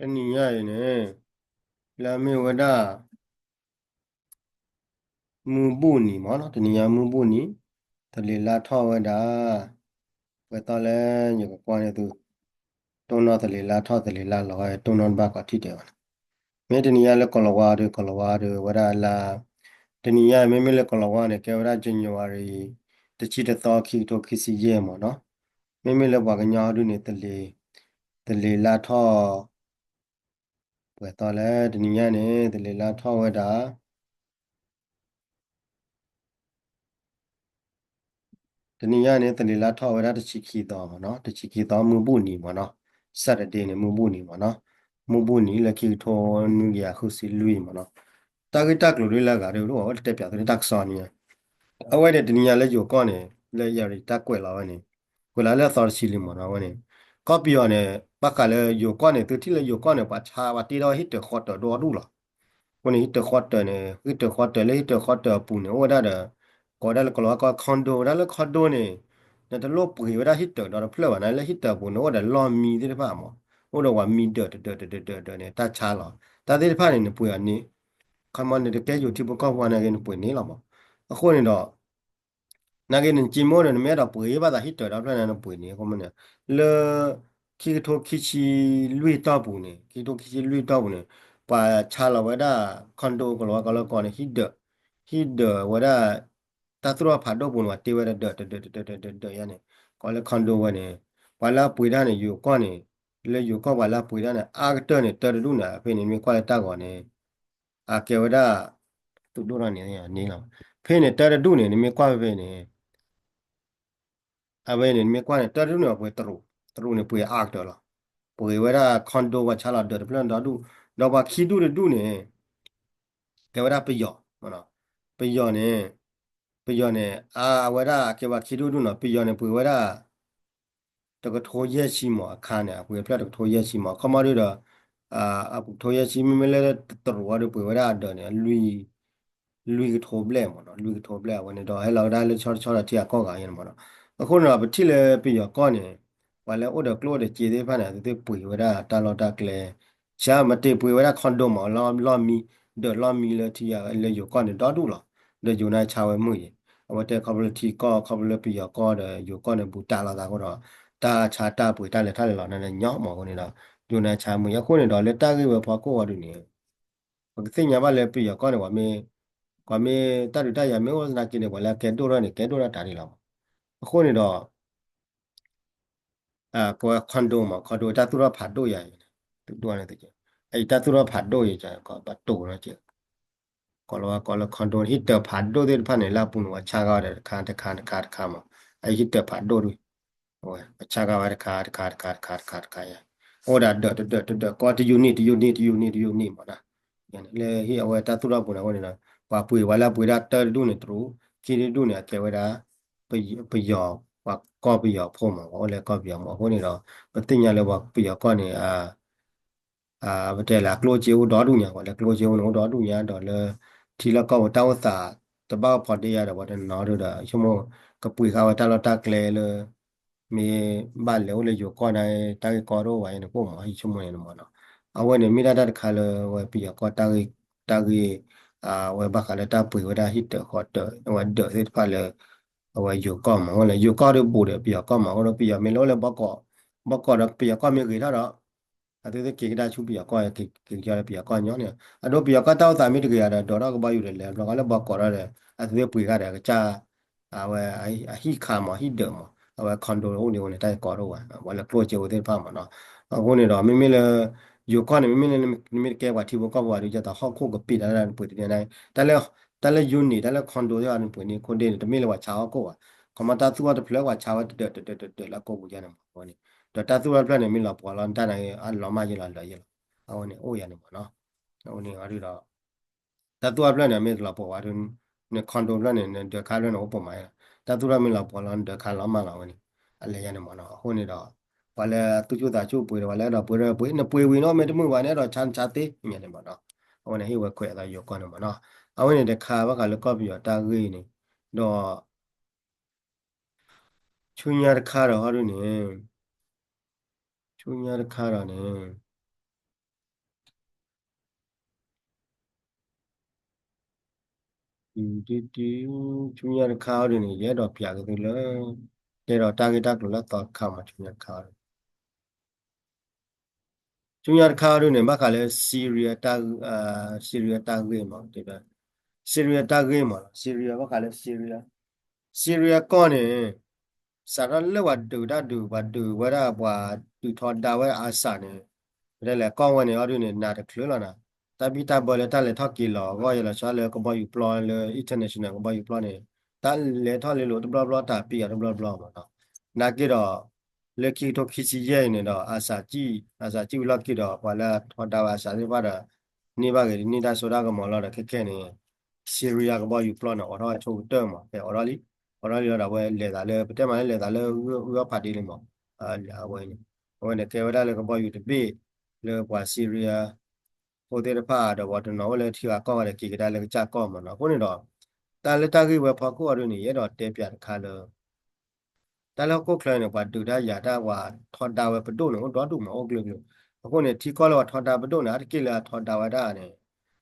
တနံၤညါအံၤန့ၣ် လၢအမ့ၢ်ဝဲဒၣ် မုၢ်ဘူၣ်နံၤမ့ၢ်နီၤ, တနံၤညါမုၢ်ဘူၣ်နံၤ, သလ့ၤလါထီၣ်ဝဲဒၣ်, ပှဲၤသီလၢယကကွၢ်န့ၢ်သု, တိၢ်နီၣ်သလ့ၤလါထီၣ် သလ့ၤလါလီၤဝဲ တိၢ်နီၣ်တဘၣ်ကိးထံၣ်ဒဲးဘၣ်နီၤ. မ့ၢ်တနံၤညါလၢကီၤလၤဝါဒီး ကီၤလၤဝါဒီးဝဲဒၣ်လါ, တနံၤညါမ့မ့ၢ်လၢကီၤလၤဝါန့ၣ် ကဲဝဲဒၣ် January တဆံတသီ ခံကထိခံဆံယဲၢ်မ့ၢ်နီၤ. မ့မ့ၢ်လၢပှၤကညီဒုန့ၣ် သလ့ၤ, သလ့ၤလါထီၣ် ပှဲၤသီလၢတနံၤညါန့ၣ် သလ့ၤလါထီၣ်ဝဲဒၣ်, တနံၤညါန့ၣ် သလ့ၤလါထီၣ်ဝဲဒၣ်တဆံခံသီမ့ၢ်နီၤ, တဆံခံသီ မုၢ်ဘူၣ်နံၤမ့ၢ်နီၤ, Saturday န့ၣ် မုၢ်ဘူၣ်နံၤမ့ၢ်နီၤ, မုၢ်ဘူၣ်နံၤလၢခံကထိနွံကယၤဃုဆံလွံၢ်မ့ၢ်နီၤ. တၢ်ဂ့ၢ်တၢ်ကျိၤဒ်လၢအဂၤဒ်အိၣ် အိၣ်တတဲပၠးသုတၢ်ကစီၣ်န့ၣ် အဝဲန့ၣ်တနံၤညါလၢယိၤကီၢ်န့ၣ် လၢယၤရံၤတၢ်ကွဲးလီၤဝဲန့ၣ်, ကွဲးလီၤလၢအသီတဆံလံမ့ၢ်နီၤ အဝဲန့ၣ်, ကီၢ်ပယီၤန့ၣ် ဘၣ်ဃးလၢယိၤကီၢ်န့ၣ် သုထံၣ်လၢယိၤကီၢ်န့ၣ် ပှၤဆါပှၤတ့ထီၣ်ဟံၣ်တၢၤဃီတၢၤဒိၣ်ဒိၣ်လီၤ. အဃိန့ၣ် ဟံၣ်တၢၤဃီတၢၤန့ၣ် ဟံၣ်တၢၤဃီတၢၤလၢဟံၣ်တၢၤဃီတၢၤအပူၤန့ၣ် အိၣ်ဝဲဒၣ်ဒီး ကိးဝဲဒၣ်လၢကီၤလၤဝါကိး condo ဝဲဒၣ်လၢ condo န့ၣ် နတလိၣ်ပှ့ၤဝဲဒၣ်ဟံၣ်တၢၤဒီတဖျၢၣ်ဘၣ် နလၢဟံၣ်တၢၤအပူၤန့ၣ် အိၣ်ဒီးလီၢ်မံသ့ၣ်တဖၣ်မး, အိၣ်ဒီးပှၤမံဒၢးတဒၢးတဒၢးတဒၢးန့ၣ် တၢ်ဆါလီၤ. တၢ်သ့ၣ်တဖၣ်န့ၣ် နပှ့ၤအီၤန့ၣ် ခီမီနတကဲယိၤထံဖိကီၢ်ဖိန့ၣ်ဂ့ၤ နပှ့ၤန့ၢ်လီၤမး. အဃိန့ၣ်ဒီး နာ်က့နက့မိၢ်န့ၣ် နမ့ၢ်အဲၣ်ဒိးပှ့ၤဘၣ်သးဟံၣ်တၢၤဒီဖျၢၣ်န့ၣ် နပှ့ၤန့ၣ် အဃိမ့ၢ်န့ၣ် လၢ ခံကထိခံဆံလွံၢ်တီၢ်ပူၤန့ၣ် ခံကထိခံဆံလွံၢ်တီၢ်ပူၤန့ၣ် ပှၤဆါလီၤဝဲဒၣ် condo ကီၤလၤဝါကိးလၢကီၢ်န့ၣ် ဟံၣ်ဒၢး, ဟံၣ်ဒၢးဝဲဒၣ် တၢ်သူၣ်ထီၣ်ဖးဒိၣ်ပူၤန့ၣ် ပှၤတ့ဝဲဒၣ်ဒၢးတဒၢးတဒၢးတဒၢးယါန့ၣ် ကိးလၢ condo ဝဲန့ၣ် ပှၤလၢအပှ့ၤတၢ်န့ၣ် ယိၤကီၢ်န့ၣ် လၢယိၤကီၢ်ပှၤလၢအပှ့ၤတၢ်န့ၣ် အါကတၢၢ်န့ၣ် တၢတဒူၣ်န့ၣ် ဖဲန့ၣ် နမ့ၢ်ကွၢ်လၢတၢ်ဂီၤန့ၣ် အကဲဝဲဒၣ် သူၣ်ဒိၣ်ထီၣ်န့ၣ်န့ၣ်လီၤ. ဖဲန့ၣ် တၢတဒူၣ်န့ၣ် နမ့ၢ်ကွၢ်ဖဲဖဲန့ၣ် အဝဲန့ၣ် နမ့ၢ်ကွၢ်န့ၣ် တၢတဒူၣ်န့ၣ် ပှ့ၤတရူး, တရူးန့ၣ် ပှ့ၤအါကတၢၢ်လီၤ. ပှ့ၤဝဲဒၣ် condo ပှၤဆါလီၤဒၢးတဖျၢၣ်ဒီဒူၣ်, ဒီးပှၤခံဒူၣ်တဒူၣ်န့ၣ် ကဲဝဲဒၣ်ပယီၤ, ပယီၤန့ၣ် ပယီၤန့ၣ် အဝဲဒၣ်ကဲပှၤခံဒူၣ်တဒူၣ်နီၤ, ပယီၤန့ၣ်ပှ့ၤဝဲဒၣ် တကထိယဲၢ်ဆံမး အခါန့ၣ် အပှ့ၤတဖျၢၣ်တကထိယဲၢ်ဆံမး, ခီမီဒုဒီး အကထိယဲၢ်ဆံ မ့မ့ၢ်လၢတရူးအံၤဒီး ပှ့ၤဝဲဒၣ်အဒၢးန့ၣ် လွံၢ်ကထိဘျဲၣ်မးနီၤ, လွံၢ်ကထိဘျဲၣ် အဝဲန့ၣ်ဒီး ဟဲလီၤဝဲဒၣ်လၢဆီတဆီဒီးထံဂၤကီၢ်ဂၤအံၤန့ၣ်မးနီၤ. အဃိန့ၣ်ဒီး ပထံၣ်လၢပယီၤကီၢ်န့ၣ် ပှၤလၢအိၣ်ဒီးကျိၣ်အိၣ်ဒီးစ့သ့ၣ်တဖၣ်န့ၣ် အသုသ့ၣ်ပှ့ၤဝဲဒၣ်တၢ်လီၢ်တၢ်ကျဲ ဆါမ့ၢ်တ့ၢ်ပှ့ၤဝဲဒၣ် condo မး လီၢ်မံ, ဒၢးလီၢ်မံလၢထံဂၤလၢယိၤကီၢ်န့ၣ် ဒီဒူၣ်လီၤ. ဒီးယိၤန့ၣ်ဆါဝဲမုာ်ယဲၢ်, အဝဲတဲခီဖျိလၢထံကီၢ် ခီဖျိလၢပယီၤကီၢ်ဒီးယိၤကီၢ်န့ၣ် ဘူးတံၢ်လိာ်သးအဃိဒီး တၢ်ဆါတၢ်ပှ့ၤတၢ်လဲၤထီၣ်လဲၤလီၤန့ၣ်ညီမးအဃိန့ၣ်ဒီး ယိၤန့ၣ်ဆါမုာ်ယဲၢ်. အဃိန့ၣ်ဒီး လၢတၢ်ဂ့ၢ်ဝဲဖီခိၣ်အီၤဒုန့ၣ် ပကသ့ၣ်ညါဘၣ်လၢပယီၤကီၢ်န့ၣ် ပှၤမ့ၢ်, ပှၤမ့ၢ်တၢ်ဒုးတၢ်ယၤမ့ၢ်အိၣ်သနာ်က့န့ၣ် ပှၤလၢအကဲဒိၣ်ထီၣ်န့ၣ် ကဲဒိၣ်ထီၣ်တၢ်ဒ်လီၤမး. အဃိန့ၣ်ဒီး ကဝဲ condo မး condo တၢ်သူၣ်ထီၣ်ဖးဒိၣ်ယၤအံၤန့ၣ် သုဒိၣ်န့ၣ် အံၤတၢ်သူၣ်ထီၣ်ဖးဒိၣ်ယၤ ကဘၣ်တိၢ်နီၤက့ ကိးလီၤဝဲကိးလၢ condo ဟံၣ်တၢၤဖးဒိၣ်သ့ၣ်တဖၣ်န့ၣ် လၢအပူၤန့ၣ် ပှၤဆါကဒီးတခါတခါတခါတခါမး, အဟံၣ်တၢၤဖးဒိၣ်ဒု အဝဲ ပှၤဆါကဝဲတခါတခါတခါတခါတခါတခါယၤ, အိၣ်ဒၣ်ဒၢးတဒၢးတဒၢး ကိးတယူနံၣ်တယူနံၣ်တယူနံၣ်တယူနံၣ်မးနီၤ. လၢဟံၣ်အဝဲတၢ်သူၣ်ထီၣ်ပူၤန့ၣ်အဃိန့ၣ်ဒီး ပှၤပှ့ၤဝဲလၢအပှ့ၤဒၣ်တၢတဒူၣ်န့ၣ်တရူး, ခံတဒူၣ်န့ၣ် အကဲဝဲဒၣ် ပယီၤ, ပှၤကီၢ်ပယီၤဖိမး ပှၤအိၣ်လၢကီၢ်ပယီၤမး အဃိန့ၣ်ဒီး ပသ့ၣ်ညါလၢပှၤပယီၤကီၢ်န့ၣ် ပတဲလၢအကျိၣ်စ့အိၣ်ဒီဒူၣ်ညါ ပှၤလၢကျိၣ်စ့အိၣ်န့ၣ် အိၣ်ဒီဒူၣ်ညါဒီးလၢ ထံလီၢ်ကီၢ်ပူၤတၢ်အိၣ်သး တဘၣ်အိၣ်ဖီဒ့ယါဒီး ပှၤတနီၤဒုဒီး ဆိကမိၣ် ကပှ့ၤဃာ်ဝဲတၢ်လီၢ်တၢ်ကျဲလၢ မ့ၢ်ဘၣ်လဲၤအိၣ်လၢယိၤကီၢ်န့ၣ် တၢ်ဂ့ၢ်ကီတအိၣ်ဘၣ်အံၤန့ၣ် ပအိၣ်မး ယဆိကမိၣ်န့ၣ်မးနီၤ. အဝဲန့ၣ်မ့ၢ်ဒၣ်တၢ်တခါလၢဝဲပယီၤကီၢ်တၢ်ဂ့ၢ်, တၢ်ဂ့ၢ် အဝဲဘၣ်ဃးလၢတၢ်ပှ့ၤဝဲဒၣ်ဟံၣ်တၢၤဃီတၢၤ အဝဲဒၢးသ့ၣ်တဖၣ်လၢ အဝဲယိၤကီၢ်မး အဃိန့ၣ် ယိၤကီၢ်ဒီးဘူးဒီးပယီၤကီၢ်မး အဃိဒီးပယီၤမ့ၢ်လၢအိၣ်လၢဘီကီး, ဘီကီးဒီးပယီၤကီၢ်မ့ၢ်ဂ့ၤထီၣ်ဒီး အသုသ့ၣ်က့ၤကဒါဆူပယီၤကီၢ် က့ၤကဒါလၢပယီၤကီၢ်ညီန့ၣ် အဒိပယီၤကီၢ်တၢ်အိၣ်သးမ့ၢ်တဂ့ၤဂၤဒီး ဒိးထီၣ်ကဘီယူၤဒီးလဲၤဘျီဃီလၢဘီကီးဒီး အသုသ့ၣ်ပှ့ၤဃာ်ဒီးကစၢ် အဝဲ အဟံၣ်ခါမး ဟံၣ်ဒၢးမး အဝဲ condo အိၣ်ဒံးဝဲန့ၣ် တၢ်ဂ့ၢ်ကီတအိၣ်ဘၣ် ပှၤလၢကျိၣ်စ့အိၣ်သ့ၣ်တဖၣ်မးနီၤ. အဃိန့ၣ်ဒီး မ့မ့ၢ်လၢ ယိၤကီၢ်န့ၣ် မ့မ့ၢ်လၢနမ့ၢ်တကဲပှၤထံဖိကီၢ်ဖိဘၣ်ဒီး ဒ်သိးဟီၣ်ခိၣ်ကပ့ၤတၢ်လၢနပှ့ၤတန့ၢ်န့ၣ် တၢ်လၢယိၤန့ၣ် တၢ်လၢ condo သ့ၣ်တဖၣ်နပှ့ၤန့ၢ်ခိၣ်ဒ့န့ၣ် တမ့ၢ်လၢပှၤဆါဟီၣ်ခိၣ်ဘၣ်. ခီမီတၢ်သူၣ်ထီၣ်တဖျၢၣ်ပှၤဆါဝဲတဒၢးတဒၢးတဒၢးလၢအကိာ်ပူၤယါန့ၣ်မး အဝဲန့ၣ် ဒီးတၢ်သူၣ်ထီၣ်တဖျၢၣ်န့ၣ် မ့ၢ်လီၤပှီၤလီၤ တၢ်န့ၣ်အလီၤမၢ်ယ့လီၤလၢာ်ယ့လီၤ အဝဲန့ၣ်အိၣ်ယါန့ၣ်မးနီၤ. အဝဲန့ၣ်ဒီး တၢ်သူၣ်ထီၣ်တဖျၢၣ်န့ၣ် မ့ၢ်လီၤပှီၤဝဲဒၣ် န condo တဖျၢၣ်န့ၣ် နဒၢးခါတဖျၢၣ်န့ၣ် အိၣ်ပိာ်မးယါလီၤ. တၢ်သူၣ်ထီၣ်မ့ၢ်လီၤပှီၤလီၤ နဒၢးခါလီၤမၢ်လီၤဝဲန့ၣ် အလဲၤယါန့ၣ်မးနီၤ. အဃိန့ၣ်ဒီး ပှၤလၢသူၣ်ဆူၣ်သးဆူၣ်ပှ့ၤဒီး ပှၤလၢအဲၣ်ဒိးပှ့ၤဒီးပှ့ၤ နပှ့ၤဝံၤနီၤ မ့ၢ်တမုာ်ဘၣ်န့ၣ် အဲၣ်ဒိးဆါနဆါသ့ ညါန့ၣ်မးနီၤ. အဝဲန့ၣ်ဟ့ၣ်ဝဲခွဲးအသးယိၤကီၢ်န့ၣ်မးနီၤ. အဝဲန့ၣ်တခါဘၣ်ဃးလၢကီၢ်ပယီၤတၢ်ဂ့ၢ်န့ၣ် ဒီး ဆူညါတခါဒီးဟီဒုန့ၣ် ဆူညါတခါဒီးန့ၣ် ဒုဒု ဆူညါတခါအီၤဒုန့ၣ် ယအဲၣ်ဒိးပျးက့ၤသုလၢ တဲဒီးတၢ်ဂ့ၢ်တၢ်ကျိၤလၢအသီတခါမး ဆူညါတခါအီၤဒု ဆူညါတခါအီၤဒုန့ၣ် ဘၣ်ဃးလၢ Syria တၢ် Syria တၢ်ဂ့ၢ်မး တဲ Syria တၢ်ဂ့ၢ်မး Syria ဘၣ်ဃးလၢ Syria Syria ကီၢ်န့ၣ် စးထီၣ်လၢပှၤဒုးတၢ်ဒုး ပှၤဒုးဝဲဒၣ်ပှၤဒုးထီဒါဝဲဒၣ် Assad န့ၣ် တဲလဲၣ် ကီၢ်ဝဲန့ၣ်အီၤဒုန့ၣ် နးတချုးလီၤနၤ, တၢ်ဘံၣ်တၢ်ဘၢလၢတၢ်လဲၤထီၣ်က့ၤလီၤအဂီၢ် ယလီၤဆီလၢကဘီယူၤပျီလၢ international ကဘီယူၤပျီန့ၣ် တၢ်လဲၤထီၣ်လဲၤလီၤတဘျီဘျီ တၢ်ပံးအီၤတဘျီဘျီမးနီၤ, နာ်က့ဒီး လၢခံကထိခံဆံယဲၢ်အံၤန့ၣ်ဒီး Assad စံၣ် Assad စံၣ်ဝံၤလီၢ်ခံဒီး ပှၤလၢအထီဒါဝဲ Assad သ့ၣ်တဖၣ်ဒီး န့ၢ်ဘၣ်ဂ့ၤ န့ၢ်တၢ်စိတၢ်ကမီၤလီၤဒီး ခဲခဲန့ၣ် Syria ကဘီယူၤပျီန့ၣ် အိးထီၣ်ဆိကတၢၢ်မး ဖဲအိးထီၣ်လံ, အိးထီၣ်လံလီၤဒီး အဝဲလဲၤသးလၢ ပတဲမးလၢလဲၤသးလၢဂုၢ်အီၣ်ဖးဒ့လံမး, အဝဲန့ၣ် အဝဲန့ၣ်ကဲဝဲဒၣ်လၢကဘီယူၤတဘ့ၣ် လၢပှၤ Syria ဖိသ့ၣ်တဖၣ်ဒီးပှၤတနီၤအိၣ်လၢထံဂၤကီၢ်ဂၤဒီး က့ၤကဒါလၢကစၢ်ကီၢ်မးနီၤ, အဃိန့ၣ်ဒီး တၢ်လၢတၢ်ဂ့ၢ်ဝဲဖီခိၣ်အီၤဒုန့ၣ် ယအဲၣ်ဒိးတဲပျးတခါလၢ တၢ်လၢဟီၣ်ခိၣ်ချၢန့ၣ် ပှၤဒုးတၢ်ယၤတၢ်ပှၤထီဒါဝဲပဒိၣ်န့ၣ် အိၣ်ဒီဒူၣ်မး အိၣ်ကျၢၤကျၢၤ, အဃိန့ၣ် ထံကီၢ်လၢပှၤထီဒါပဒိၣ်န့ၣ် အါတက့ၢ်လၢအထီဒါဝဲဒၣ်န့ၣ်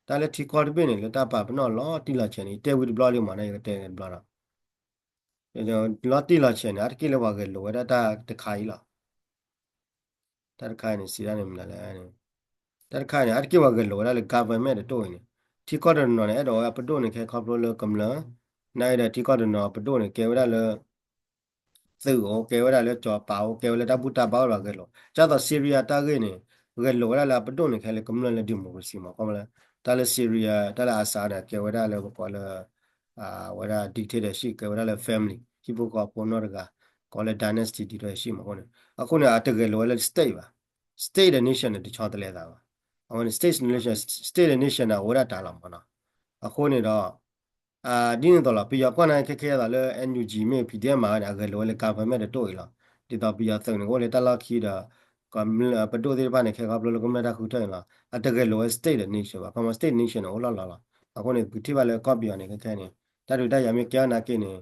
တၢ်လၢထံကီၢ်တဘ့ၣ်န့ၣ် လၢတၢ်ပာ်ပနီၣ်လီၤတံၢ်လီၤဆဲးန့ၣ် ယတဲဝံၤတဘျီလံမးနီၤ ယကတဲတဘျီဒီး လီၤတံၢ်လီၤဆဲးန့ၣ် အါတက့ၢ်လၢပှၤဂဲၤလိာ်ဝဲဒၣ်တၢ်တခါအံၤလီၤ. တၢ်တခါအံၤန့ၣ် စံးဒၣ်န့ၣ်မနုၤလဲၣ်န့ၣ်, တၢ်တခါအံၤန့ၣ် အါတက့ၢ်ပှၤဂဲၤလိာ်ဝဲဒၣ်လၢ government တတိၢ်အံၤန့ၣ်, ထံကီၢ်တနီၤန့ၣ် အဲၣ်ဒိးဝဲအပဒိၣ်န့ၣ်ခဲခီဖျိလၢကမျၢၢ်, နာ်အံၤဒီးထံကီၢ်တနီၤအပဒိၣ်န့ၣ် ကဲဝဲဒၣ်လၢ သုးအိၣ် ကဲဝဲဒၣ်လၢစီၤပၤအိၣ် ကဲဝဲလၢတၢ်ဘူၣ်တၢ်ဘါအိၣ်ဒီးဂဲၤလိာ်, ဒ်သိး Syria တၢ်ဂ့ၢ်န့ၣ် ဂဲၤလိာ်ဝဲဒၣ်လၢအပဒိၣ်န့ၣ် ခဲလၢကမျၢၢ်လၢ democracy မး ခီမးလၢ တၢ်လၢ Syria တၢ်လၢ Assad န့ၣ် ကဲဝဲဒၣ်လၢပကိးလၢ ဝဲဒၣ် dictatorship ကဲဝဲဒၣ်လၢ family ဟံၣ်ဖိဃီဖိနီၢ်တဂၤ ကိးလၢ dynasty dictatorship မးအဃိန့ၣ်, အဃိန့ၣ် အတဂဲၤလိာ်ဝဲလၢ state ဘၣ်, state ဒီး nation န့ၣ် တဆီတလဲသးဘၣ်, အဝဲန့ၣ် state nation, state ဒီး nation န့ၣ် အိၣ်ဝဲဒၣ်တၢ်လီၤမးနီၤ, အဃိန့ၣ်ဒီး ဒ်န့ၣ်အသိးလီၤ, ပယီၤကွၢ်နာ်က့ခဲခဲအသိးလၢ NUG မ့ၢ် PDF မၤဝဲန့ၣ် အဂဲၤလိာ်ဝဲလၢ government တတိၢ်အံၤလီၤ, ဒ်သိးပယီၤသုးန့ၣ် ကအိၣ်လၢတၢ်လီၢ်ခံဒီး ပဒိၣ်သ့ၣ်တဖၣ်န့ၣ် ခဲခီဖျိလၢကမျၢၢ်တၢ်ဃုထၢၣ်န့ၣ်လီၤ, အတဂဲၤလိာ်ဝဲ state ဒီး nation ဘၣ်, ခီမး state nation န့ၣ် အိၣ်လီၤလီၤလီၤ, အဃိန့ၣ် ပထံၣ်ဘၣ်လၢကီၢ်ပယီၤန့ၣ် ခဲခဲန့ၣ် တၢ်ဒုးတၢ်ယၤမ့ၢ်ကဲအီၤနာ်က့န့ၣ်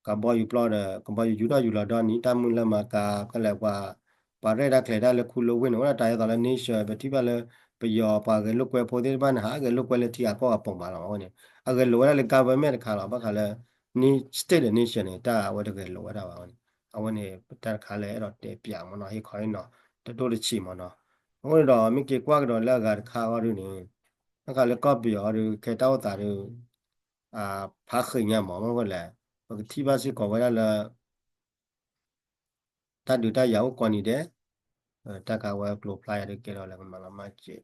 ကဘီယူၤပျီဒီး ကဘီယူၤယူၤထီၣ်ယူၤလီၤဒီနံၤ တၢ်မုၢ်လၢမၤကၤ ခဲလၢာ်ပှၤ ပှၤရဲၣ်တၢ်ကျဲၤတၢ်လၢခူလၢဝ့ၢ်န့ၣ် အိၣ်ဒၣ်တၢ်ဒ်သိးလၢ nation ပထံၣ်ဘၣ်လၢ ပယီၤပှၤဂဲၤလိာ်ကွဲဖိသ့ၣ်တဖၣ်န့ၣ် ဟးဂဲၤလိာ်ကွဲလၢထံဂၤကီၢ်ဂၤပိာ်မးလီၤ အဝဲန့ၣ် အဂဲၤလိာ်ဝဲဒၣ်လၢ government တခါလီၤ, ဘၣ်ဃးလၢ state ဒီး nation န့ၣ် တၢ်အဝဲတဂဲၤလိာ်ဝဲဒၣ်ဘၣ်ဝဲန့ၣ်, အဝဲန့ၣ် တၢ်တခါလၢအဲၣ်ဒိးတဲပျးမးနီၤ ဟ့ၣ်ခီဟ့ၣ်နီၤ တဒိၣ်တဆံးမးနီၤ, အဃိန့ၣ်ဒီး မ့ၢ်က့ၤကွၢ်ကဒီးလၢအဂၤတခါအီၤဒုန့ၣ် ဘၣ်ဃးလၢကီၢ်ပယီၤအီၤဒု ခဲတၢ်အိၣ်သးဒု ဖးဃ့ၢ်ညါမး မ့ၢ်ဝဲလဲၣ်, ပကထံၣ်ဘၣ်စ့ၢ်ကီးဝဲဒၣ်လၢ တၢ်ဒုးတၢ်ယၤအိၣ်ကိးနံၤဒဲး, တၢ်ကးဝဲကျိၤဖျါယၤဒုးကဲထီၣ်လၢကမၤလီၤမၢ်စ့ၢ်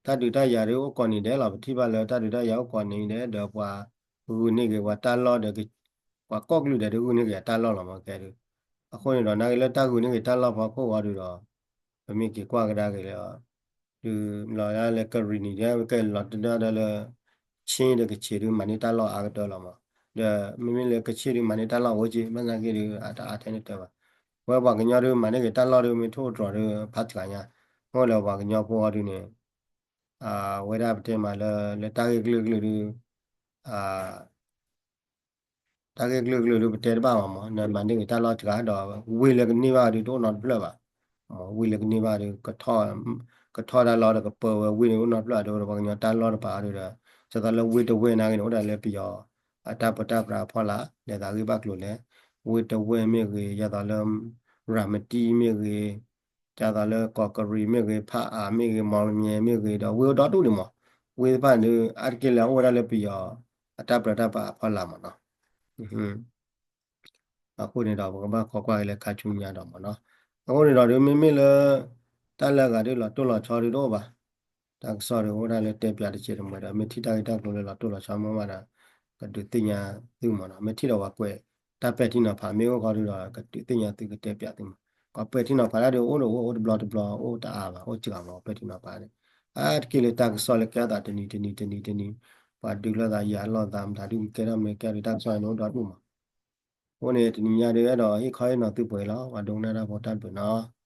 တၢ်ဒုးတၢ်ယၤဒုးအိၣ်ကိးနံၤဒဲးလီၤ, ပထံၣ်ဘၣ်လၢတၢ်ဒုးတၢ်ယၤအိၣ်ကိးနံၤဒဲး ဒီးပှၤဂုာ်န့ၢ်က့ၤပှၤတၢ်လီၢ်ဒီး ပှၤကိးကလုာ်ဒဲးဒုးဂုာ်န့ၢ်က့ၤအတၢ်လီၢ်လီၤမး ကဲဒုး, အဃိန့ၣ်ဒီးနာ်က့လၢတၢ်ဂုာ်န့ၢ်က့ၤတၢ်လီၢ်ဖီခိၣ်အီၤဒုးဒီး ပမ့ၢ်က့ၤကွၢ်ကဒါက့ၤလၢ ဒုးလီၤဒၣ်လၢကရံၣ်နံၤဒဲး ကဲလီၤတဒၢဒီးလၢ ခ့ၣ်ဒီးကခ့ၣ်ဒုးမၤန့ၢ်တၢ်လီၢ်အါကတၢၢ်လီၤမး, ဒီးမ့မ့ၢ်လၢကခ့ၣ်ဒုးမၤန့ၢ်တၢ်လီၢ်အိၣ်က့ ဘၣ်နာ်က့ဒုး အတအါထဲန့ၣ်တၢ်ဘၣ်, ဝဲပှၤကညီဒုးမၤန့ၢ်က့ၤတၢ်လီၢ်ဒုးမ့ၢ်ထိၣ်တြီၤဒုးဖးစှၤညါ, မ့ၢ်လၢပှၤကညီဖိအီၤဒုးန့ၣ် ဝဲဒၣ်ပတဲမးလၢ လၢတၢ်ဂ့ၢ်ကလုာ်ကလုာ်ဒုး တၢ်ဂ့ၢ်ကလုာ်ကလုာ်ဒုးပတဲတဘၣ်ဘၣ်မး, နမၤန့ၢ်က့ၤတၢ်လီၢ်စှၤဒီး ဝ့ၢ်လၢကန့ၢ်ဘၣ်ဒုးတအိၣ်နီတဖျၢၣ်ဘၣ်, ဝ့ၢ်လၢကန့ၢ်ဘၣ်ဒုး ကထီၣ်တၢ်လီၢ်ဒီးကပၢဝဲဝ့ၢ်န့ၣ်အိၣ်နီတဖျၢၣ်ဒုး ပှၤကညီတၢ်လီၢ်တပၤအီၤဒုးဒီး ဒ်သိးလၢဝ့ၢ်တဝ့ၢ်နာ်က့န့ၣ် အိၣ်ဒၣ်လၢပယီၤ အတၢ်ပၢတၢ်ပြးအဖီလာ် လဲၤသးဂ့ၢ်ဘၣ်ကျိၤလဲၣ်, ဝ့ၢ်တဝ့ၢ်မ့ၢ်ဂ့ၤ ဒ်သိးလၢ ရၤမတံမ့ၢ်ဂ့ၤ ဒ်သိးလၢကီးကရံၣ်မ့ၢ်ဂ့ၤ ဖးအါမ့ၢ်ဂ့ၤ မီၢ်လမၠဲမ့ၢ်ဂ့ၤ ဒီးဝ့ၢ်အိၣ်ဒီဒူၣ်န့ၣ်မး, ဝ့ၢ်သ့ၣ်တဖၣ်န့ၣ်ဒုး အါတက့ၢ်လၢအအိၣ်ဝဲဒၣ်လၢပယီၤ အတၢ်ပၢတၢ်ပြးအဖီလာ်မးနီၤ. အဃိန့ၣ်ဒီး ပကဘၣ်ခိးကွၢ်က့ၤလၢခါဆူညါဒီးမးနီၤ. အဃိန့ၣ်ဒီးဒုး မ့မ့ၢ်လၢ တၢ်လၢအဂၤဒုးလီၤတိၢ်လီၤဆီဒုးတအိၣ်ဘၣ်. တၢ်ကစီၣ်ဒုးအိၣ်ဒၣ်လၢတဲပၠးတစဲးတမှဲၤဒီး မ့ၢ်ထံၣ်တၢ်ဂ့ၢ်တၢ်ကျိၤလၢလီၤတိၢ်လီၤဆီမ့ၢ်ဘၣ်ဒီး ကဒုးသ့ၣ်ညါသုမးနီၤ. မ့ၢ်ထံၣ်ဒီးပှၤကွဲးတၢ်ပဲာ်ထံနီၤဖးမ့ၢ်အိၣ်ဃီဒုးဒီး ကဒုးသ့ၣ်ညါသုကတဲပၠးသုမး. ပှၤပဲာ်ထံနီၤဖးတၢ်ဒုးအိၣ်ဒီးအိၣ် အိၣ်တဘျီတဘျီ အိၣ်တအါဘၣ် အိၣ်စှၤမး ပဲာ်ထံနီၤဖးန့ၣ်. အါတက့ၢ်လၢတၢ်ကစီၣ်လၢကဲအသးတနံၤတနံၤတနံၤတနံၤ ပှၤဒုးလိာ်သးယၤလိာ်သးမတၤဒုးကဲထီၣ်မ့ၢ်ကဲဒုးတၢ်ကစီၣ်န့ၣ်အိၣ်ဒီဒူၣ်မး. အဃိန့ၣ် တနံၤညါဒုးအဲၣ်ဒိးဟ့ၣ်ခီဟ့ၣ်နီၤသုပှဲၤလီၤ. ပှၤဒိကနၣ်တၢ်ဖိတၢ်ဘျုးနီၤ.